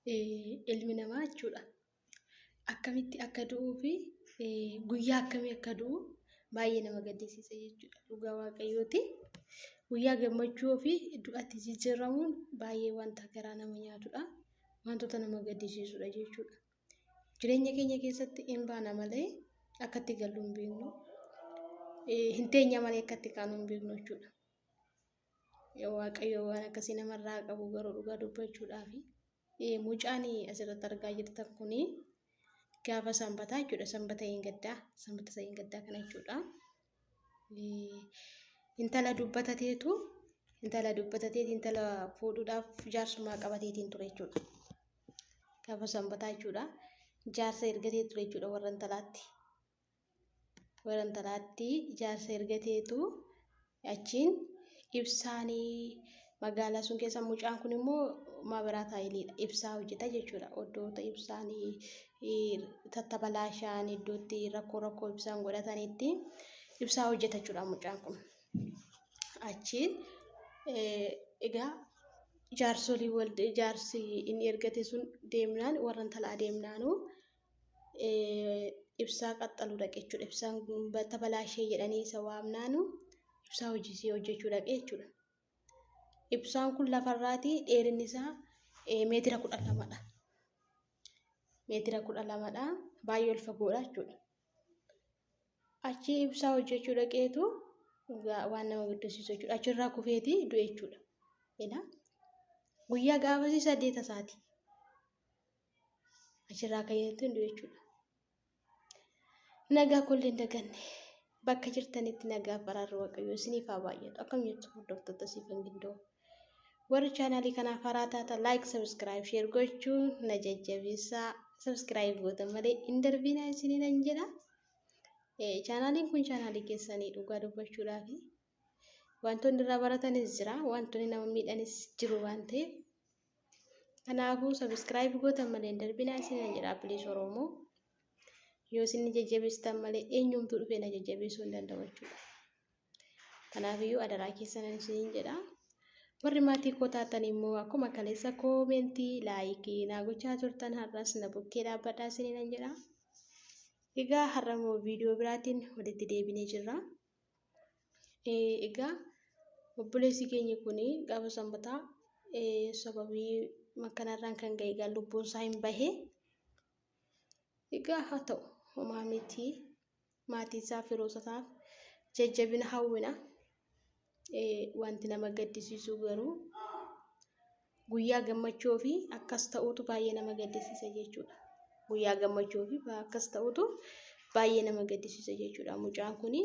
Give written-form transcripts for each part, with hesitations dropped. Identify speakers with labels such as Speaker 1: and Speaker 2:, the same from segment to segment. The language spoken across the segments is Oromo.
Speaker 1: Ilmi namaa jechuudha akkamitti akka du'uu fi guyyaa akkamii akka du'u baay'ee nama gaddisiisa jechuudha. Dhugaa Waaqayyooti. Guyyaa gammachuu ofii du'atti jijjiiramuun baay'ee wanta garaa nama nyaatudha. Wantoota nama gaddisiisudha jechuudha. Jireenya keenya keessatti hin baana malee akka itti gallu hin beeknu. Hin teenya malee akka itti kaanu hin beeknu jechuudha. Waaqayyo waan akkasii namarraa qabu garuu dhugaa dubbachuudhaafi. Mucaan asirratti argaa jirtan kuni gaafa sanbataa jechuudha. Sanbata hin gaddaa, sanbata hin gaddaa kana jechuudha. Intala dubbatateetu intala dubbatateeti intala fuudhuudhaaf jaarsummaa qabateetiin ture jechuudha. Gaafa sanbataa jechuudha. Jaarsa ergatee ture jechuudha warra intalaatti. Warra intalaatti jaarsa ergateetu achiin ibsaanii magaalaa sun keessa mucaan kun immoo maabiraa taayiliidha. Ibsaa hojjeta jechuudha. Iddoota ibsaanii tattabalaashaan iddootti rakkoo rakkoo ibsaan godhatanitti ibsaa hojjeta jechuudha mucaan kun. Achiin egaa jaarsolii wal jaarsi inni ergate sun deemnaan warra intalaa deemnaanuu ibsaa qaxxaluu dhaqe jechuudha. Ibsaan tabalaashee jedhanii isa waamnaanu ibsaa hojii hojjechuu dhaqe jechuudha. Ibsaan kun lafarraatii dheerinni isaa meetira 12dha. Meetira 12dha. Baay'ee ol fagoodha jechuudha. Achi ibsaa hojjechuu dhaqeetu waan nama gaddisiisu jechuudha. Achirraa kufeetii du'e jechuudha. Guyyaa gaafasii saddeeta isaati. Achirraa ka'eetu hin du'e jechuudha. Nagaa kollee hin daganne. Bakka jirtanitti nagaa fi araarri Waaqayyoo isiniif haa baay'atu. Akkam jirtu hordoftoota Siifan Gindoo. Warri chaanaalii kanaaf haaraa taatan like, subscribe, share gochuun na jajjabeessaa. Subscribe gootan malee hin darbinaa isiniin jedha. Chaanaaliin kun chaanaalii keessanii dhugaa dubbachuudhaafi wantoonni irraa baratanis jira, wantoonni nama miidhanis jiru waan ta'eef kanaafuu subscribe gootan malee hin darbinaa isiniin jedha please Oromoo. Yoo isin jajjabeessitan malee eenyumtuu dhufee na jajjabeessuu hin danda'u jechuudha. Kanaafiyyuu adaraa keessan isiniin jedha. Warri maatii koo taatan immoo akkuma kaleessa koomentii laayikii naa gochaa turtan har'as na bukkee dhaabbadhaa isiniin jedha. Egaa har'a immoo viidiyoo biraatiin walitti deebinee jirra. Egaa obboleessi keenya kun gaafa sanbataa sababii makkanarraan kan ga'e egaa lubbuun isaa hin bahe. Egaa haa ta'u homaa miti maatii isaa firoota isaaf jajjabina hawwina. Wanti nama gaddisiisu garuu guyyaa gammachuu fi akkas ta'uutu baay'ee nama gaddisiisa jechuudha. Guyyaa gammachuu fi akkas ta'uutu baay'ee nama gaddisiisa jechuudha. Mucaan kuni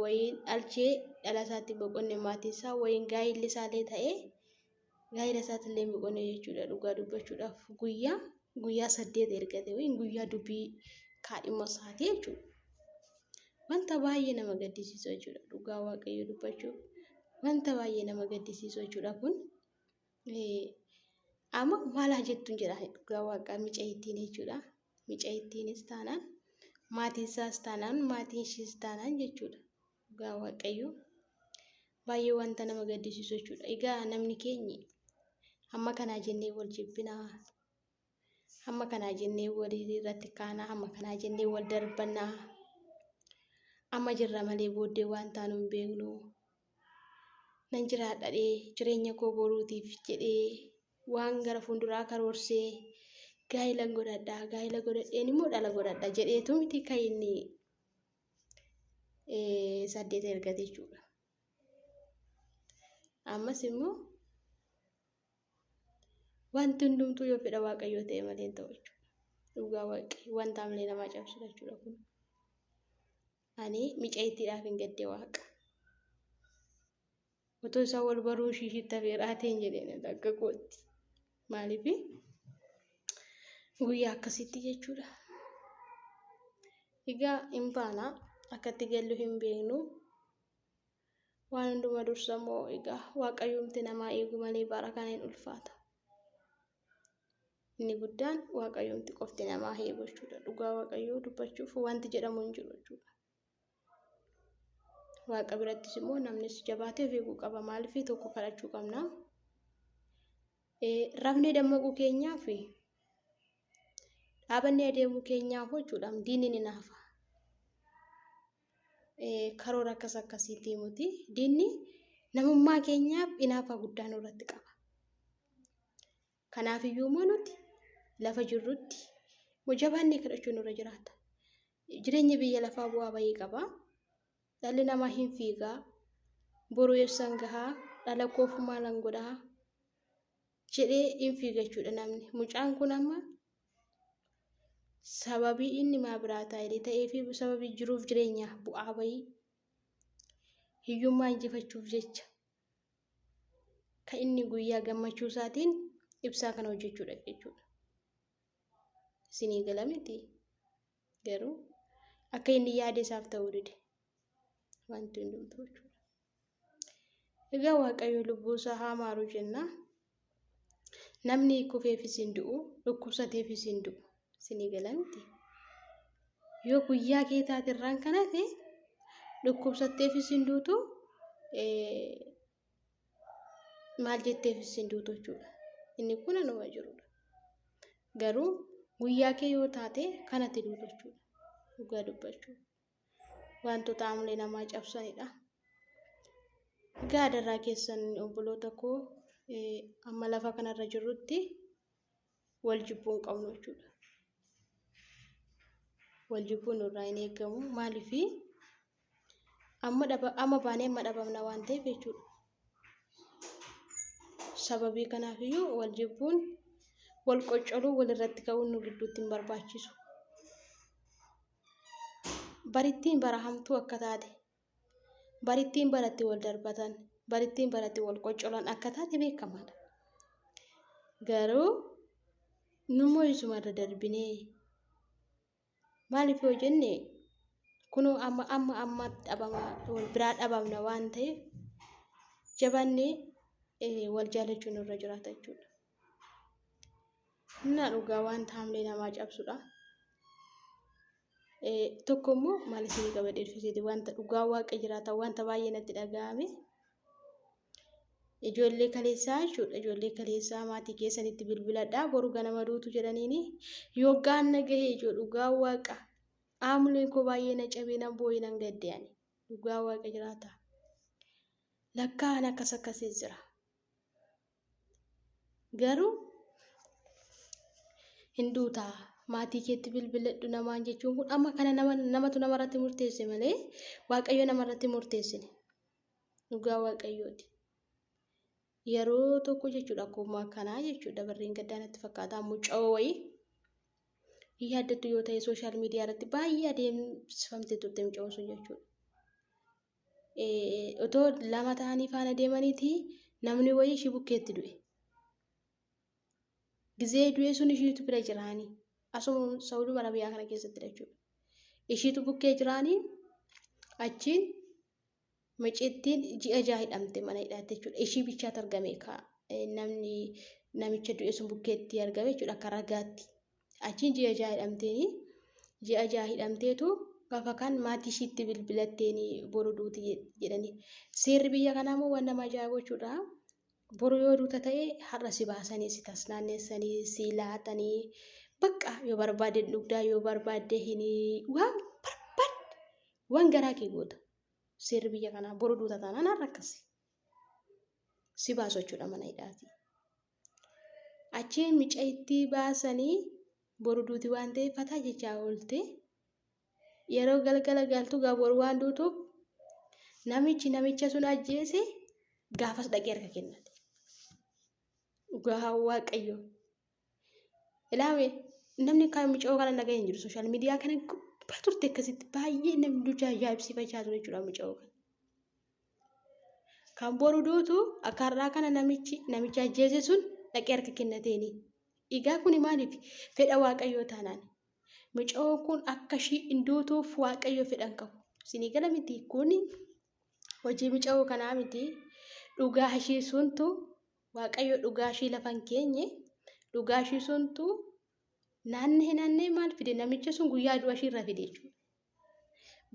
Speaker 1: wayiin dhalchee dhala isaatti boqonne maatiin isaa wayiin gaa'illi isaallee ta'ee gaa'ila isaatti illee boqonne jechuudha. Dhugaa dubbachuudhaaf guyyaa guyyaa 8 ergate wayiin guyyaa dubbii kaadhima isaatii jechuudha. Wanta baay'ee nama gaddisiisu jechuudha. Dhugaa Waaqayyoo dubbachuuf wanta baay'ee nama gaddisiisu jechuudha kun. Amma maal haa jettuun jedha dhugaa waaqaa micayittiin jechuudha. Micayittiinis taanaan maatiin isaas taanaan maatiin ishiis taanaan jechuudha. Dhugaa Waaqayyoo baay'ee wanta nama gaddisiisu jechuudha. Egaa namni keenyi hamma kanaa jennee wal jibbinaa. Hamma kanaa jennee walii irratti kaanaa, hamma kanaa jennee wal darbannaa. Amma jirra malee booddee waan taanu hin beeknu. Nan jiraadhadhee jireenya koo boruutiif jedhee waan gara fuulduraa karoorsee gaa'ila godhadha, gaa'ila godhadheen immoo dhala godhadha jedheetu miti kan inni 8 ergate jechuudha. Ammas immoo Wanti hundumtuu yoo fedha Waaqayyoo ta'e malee hin ta'u jechuudha. Dhugaa Waaqayyo wanta hamilee namaa cabsudha jechuudha kun. Ani micayittiidhaaf hin gadde Waaqa. Otoo isaan wal baruu ishii ishiitti hafeeraateen jedheen akka kootti. Maaliif guyyaa akkasitti jechuudha. Egaa hin baana akkatti gallu hin beeknu. Waan hunduma dursa immoo egaa Waaqayyumti namaa eegu malee bara kana hin ulfaata. Inni guddaan Waaqayyumti qofti namaa eegu jechuudha. Dhugaa Waaqayyoo dubbachuuf wanti jedhamu hin jiru jechuudha. Waaqa birattis immoo namnis jabaatee of eeguu qaba. Maaliif tokko kadhachuu qabna. Rafnee dammaquu keenyaaf dhaabannee adeemuu keenyaaf jechuudha diinni ni naafa. Karoora akkas akkasiitii miti. Diinni namummaa keenyaaf inaafa guddaa nurratti qaba. Kanaafiyyuu immoo nuti lafa jirrutti jabaannee kadhachuu nurra jiraata. Jireenyi biyya lafaa bu'aa bayii qaba. Dhalli namaa hin fiigaa. Boru eessan gahaa? Dhala koof maalan godhaa? Jedhee hin fiiga jechuudha namni. Mucaan kun amma sababii inni maa biraa taa'ee ta'ee fi sababii jiruuf jireenyaa bu'aa bayii hiyyummaa injifachuuf jecha kan inni guyyaa gammachuu isaatiin ibsaa kana hojjechuudha jechuudha. Isinii gala miti garuu akka inni yaada isaaf ta'uu dide wanti hundumtuu jechuudha. Egaa Waaqayyo lubbuu isaa haa maaru jenna. Namni kufeefis hin du'u, dhukkubsateefis hin du'u. Isinii gala miti. Yoo guyyaa kee taate irraan kan hafe dhukkubsatteefis hin duutu, maal jetteefis hin duutu jechuudha. Inni kun anuma jirudha. Garuu guyyaa kee yoo taate kanatti duutu jechuudha. Dhugaa dubbachuu. Wantoota amulee namaa cabsanidha. Egaa adarraa keessan obboloota koo amma lafa kanarra jirrutti wal jibbuu hin qabnu jechuudha. Wal jibbuun nurraa hin eegamu. Maaliif amma amma baanee amma dhabamna waan ta'eef jechuudha. Sababii kanaafiyyuu wal jibbuun wal qoccoluu walirratti ka'uun nu gidduutti hin barbaachisu. Barittiin bara hamtuu akka taate, barittiin baratti wal darbatan, barittiin baratti wal qoccolan akka taate beekamaadha. Garuu nummoo isuma irra darbinee maaliif yoo jenne kunoo amma amma amma dhabama wal biraa dhabamna waan ta'eef jabaannee wal jaalachuun nurra jiraata jechuudha. Innaa dhugaa wanta haamlee namaa cabsudha. Tokko immoo maal isinii qabadhee dhufeeti wanta dhugaa waaqa jiraata wanta baay'ee natti dhaga'ame. Ijoollee kaleessaa jechuudha. Ijoollee kaleessaa maatii keessanitti bilbiladhaa boru ganama duutu jedhaniini yoggaan na gahee ijoo dhugaa waaqa aamuleen koo baay'ee na cabee nan boo'ee nan gadde ani dhugaa waaqa jiraata. Lakkaa'an akkas akkasii jira. Garuu hin duutaa maatii keetti bilbiladhu namaan jechuun kun amma kana nama namatu namarratti murteesse malee waaqayyo namarratti murteessine. Dhugaa waaqayyooti. Yeroo tokko jechuudha akkuma kanaa jechuudha barreen gaddaa natti fakkaata mucoo wayii hin yaaddattu yoo ta'e sooshaal miidiyaa irratti baay'ee adeemsifamte turte mucoon sun jechuudha. Otoo lama ta'anii faana deemaniiti namni wayii ishii bukkeetti du'e. Gizee du'e sun ishiitu bira jiraanii asuma Saawudii Arabiyaa kana keessatti jechuudha. Ishiitu bukkee jiraanii achiin micittiin ji'a 6 hidhamte mana hidhaatti jechuudha. Ishii bichaatu argame namni namicha du'e sun bukkeetti argame jechuudha akka ragaatti. Achiin ji'a 6 hidhamteeni ji'a 6 hidhamteetu gaafa kaan maatii ishiitti bilbilatteeni boru duuti jedhani. Seerri biyya kanaa immoo waan nama ajaa'ibu jechuudha. Boru yoo duuta ta'e har'a si baasanii si tasnaanneessanii si laatanii bakka yoo barbaadde dhugdaa yoo barbaadde hin waan barbaadde waan garaa kee goota. Seerri biyya kanaa boru duuta taanaan har'a akkasi. Si baasu jechuudha mana hidhaati. Achiin micayittii baasanii boru duuti waan ta'eef fataa jechaa oolte. Yeroo galgala galtu gaa boru waan duutuuf namichi namicha sun ajjeese gaafas dhaqee harka kennate. Dhugaa Waaqayyo. Ilaame namni kan micoo kana dhaga'e hin jiru. Sooshaal miidiyaa kana gubbaa turte akkasitti baay'ee namni duchaa ajaa'ibsiifachaa ture jechuudha micoo kana. Kan boru duutu akka har'aa kana namichi namicha ajjeese sun dhaqee harka kennateeni. Egaa kuni maaliif fedha Waaqayyoo taanaan. Mucoon kun akka ishii hin duutuuf Waaqayyo fedha hin qabu. Isinii gala miti kun hojii mucoo kanaa miti. Dhugaa ishii suntu Waaqayyo dhugaa ishii lafa hin keenye dhugaa ishii suntu naannee naannee maal fide namicha sun guyyaa du'a ishii irra fide jechuudha.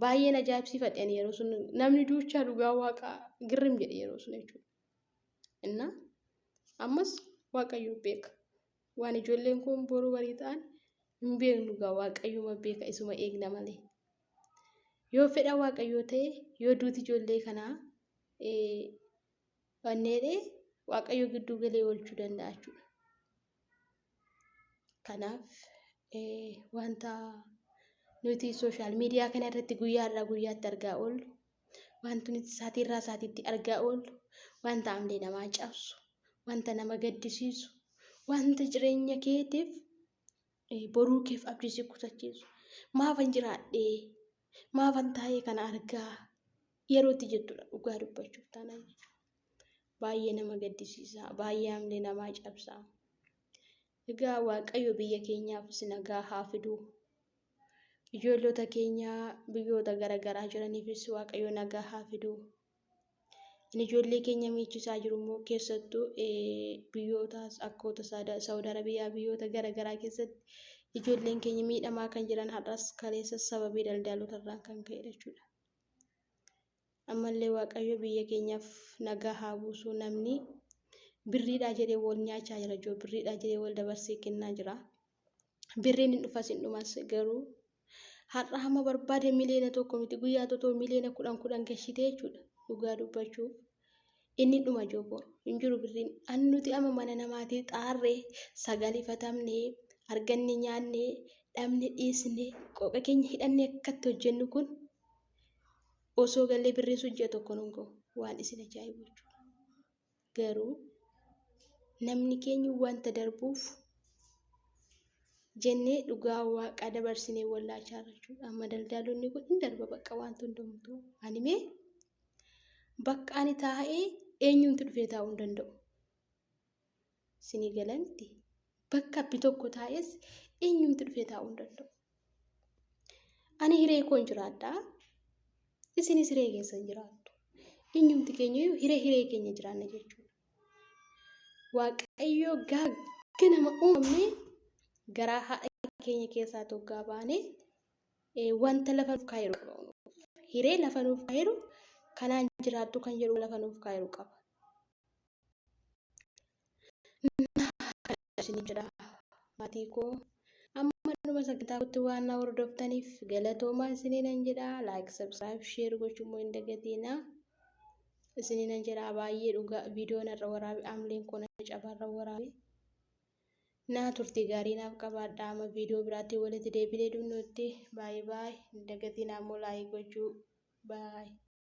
Speaker 1: Baay'een ajaa'ibsiifadhe ani yeroo sun namni duuchaa dhugaa waaqaa girrim jedhe yeroo sun jechuudha. Innaa ammas Waaqayyo beeka. Waan ijoolleen kun boru barii ta'an hin beeknu gaa, Waaqayyuma beeka, isuma eegna malee. Yoo fedha Waaqayyoo ta'e, yoo duuti ijoollee kanaa wanneedhee, Waaqayyo gidduu galee oolchuu danda'a jechuudha. Kanaaf wanta nuti social media kana irratti guyyaa irraa guyyaatti argaa oollu, wanti nuti saatii irraa saatiitti argaa oollu, wanta amlee namaa cabsu, wanta nama gaddisiisu, wanta jireenya keetiif boruu keef abdii si kutachiisu. Maafan jiraadhee, maafan taa'ee kana argaa yerootti jettudha dhugaa dubbachuuf taanaan jechuudha. Baay'ee nama gaddisiisa, baay'ee amlee namaa cabsa. Egaa Waaqayyo biyya keenyaafis nagaa haa fidu. Ijoollota keenya biyyoota garaagaraa jiraniifis Waaqayyo nagaa haa fidu. Inni ijoollee keenya miichisaa jiru immoo keessattuu biyyoota akkoota Saawud Arabiyaa, biyyoota garaagaraa keessatti ijoolleen keenya miidhamaa kan jiran har'as kaleessas sababii daldaalota irraan kan ka'edha jechuudha. Ammallee Waaqayyo biyya keenyaaf nagaa haa buusu. Namni birriidhaa jedhee wal nyaachaa jira jiru, birriidhaa jedhee wal dabarsee kennaa jira. Birriin hin dhufas hin dhumas, garuu har'a hamma barbaade 1 miliyoona miti, guyyaa tokko 10 miliyoona 10 gashitee jechuudha dhugaa dubbachuuf. Inni dhuma joobor hin jiru birriin. An nuti amma mana namaatii xaarree sagalifatamnee arganne nyaannee dhabne dhiisne qooqa keenya hidhannee akkatti hojjennu kun osoo gallee birrii sun ji'a tokko nun ga'u, waan isin ajaa'ibu jechuudha. Garuu namni keenya wanta darbuuf jennee dhugaa Waaqaa dabarsinee wallaachaa jechuudha. Amma daldaalonni kun hin darba bakka wanti hundumtuu. Ani mee bakka ani taa'ee eenyumti dhufee taa'uu hin danda'u. Isinii gala miti? Bakka abbi tokko taa'es eenyumti dhufee taa'uu hin danda'u. Ani hiree koon jiraadhaa. Isinis hiree keessan jiraattu. Eenyumti keenya iyyuu hiree hiree keenya jiraanna jechuudha. Waaqayyo gaafa nama uumamne garaa haadha keenya keessaa toggaa baanee wanta lafa nuuf kaa'eeru qaba. Hiree lafa nuuf kaa'eeru kanaan jiraattu kan jedhu lafa nuuf kaa'eeru qaba. Isin jedha maatii koo, amma dhuma sagantaa kootti waan na hordoftaniif galatoomaa isiniinan jedha. Like, subscribe, share gochuu immoo hin dagatinaa isiniinan jedha. Baay'ee dhugaa viidiyoo narra waraabe, amleen koo na cabarra waraabe. Naa turtii gaarii naaf qabaadha. Amma viidiyoo biraatti walitti deebinee dhufnutti, baay'ee baay'ee. Hin dagatinaa immoo like gochuu. Baay'ee.